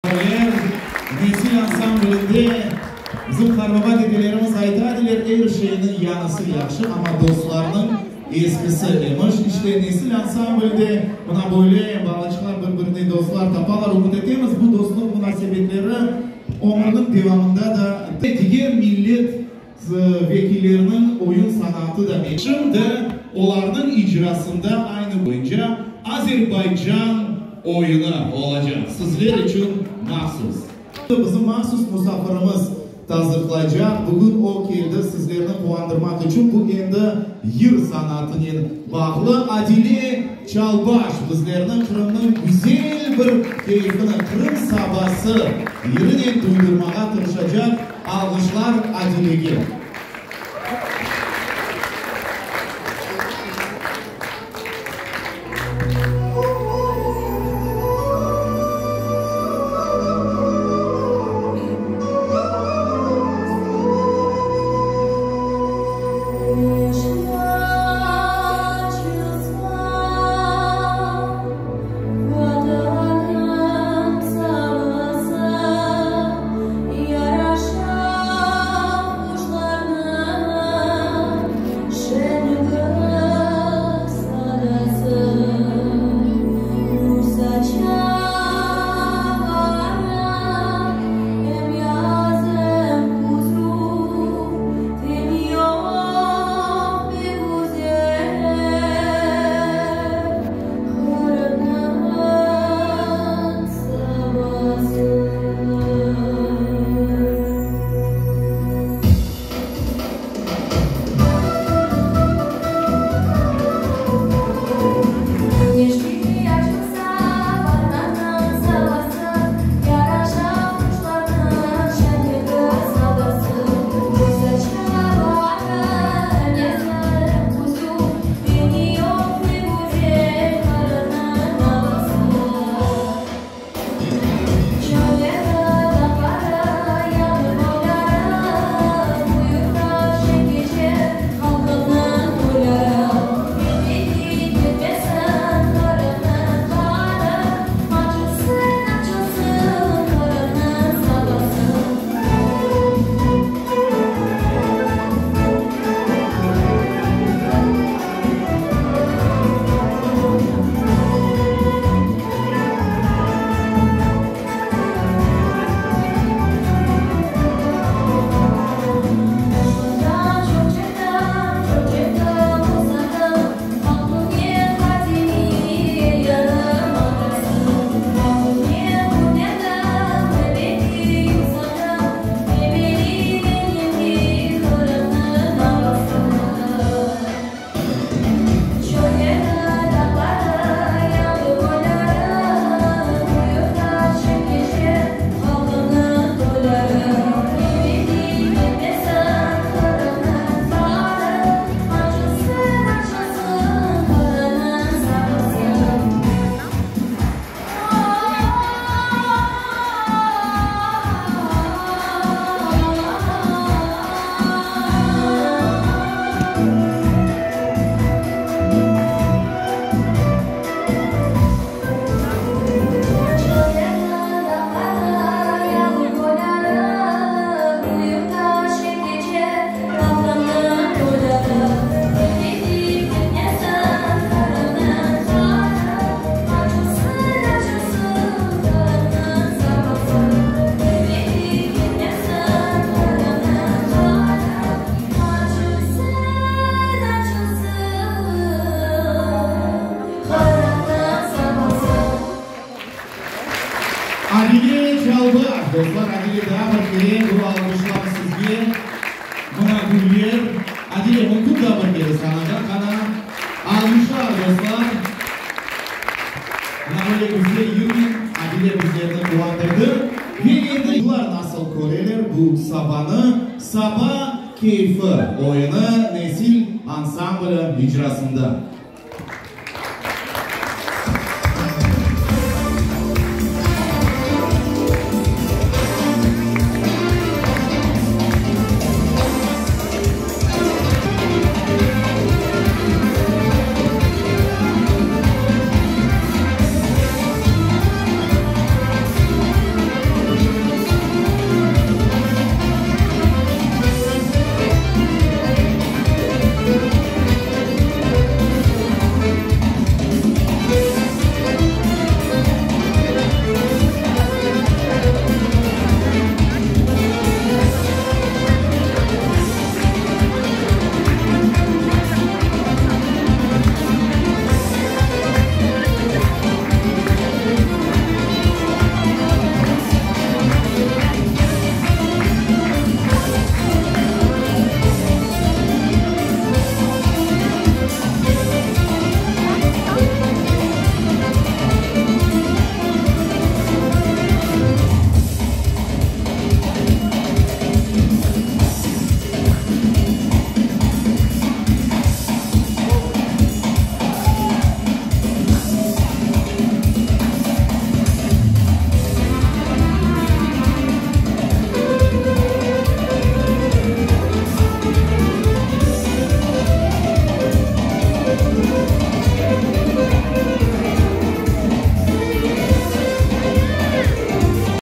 Ler, Nesil ansamblinde bizim qarbaba dedelerimiz ayta ediler, er şeyniñ yañısı yahşı, amma dostlarnıñ eskisi emiş. İşte, Nesil ansamblde mına böyle balaçıqlar bir-birine dostlar tapalar. Ümüt etemiz, bu dostluq munasebetleri ömürniñ devamında da. Diger millet vekilleriniñ oyun sanatı da. Şimdi olarnıñ icrasında aynı boyunca Azerbaycan oyunı olacaq, sizler içün mahsus. Bizim mahsus musafirimiz tazıqlaycaq. Bugün o keldi sizlerni quvandırmaq içün. Bu endi yır sanatınen bağlı. Adile Çalbaş bizlerni Qırımnıñ güzel bir keyfini, Qırım sabası yırınen duydurmağa tırışacaq. Alğışlar Adilege! Adile Çalbaş, dostlar, Adile, daa bir kere bu alğışlar sizge, mına güller. Adile, mümkün daa bir kere sanağa, qana, alğışlar, dostlar. Mına böyle güzel yırnen Adile bizlerni quvandırdı. Ve endi bular nasıl köreler bu sabanı, Saba keyfi oyunı Nesil ansambli icrasında.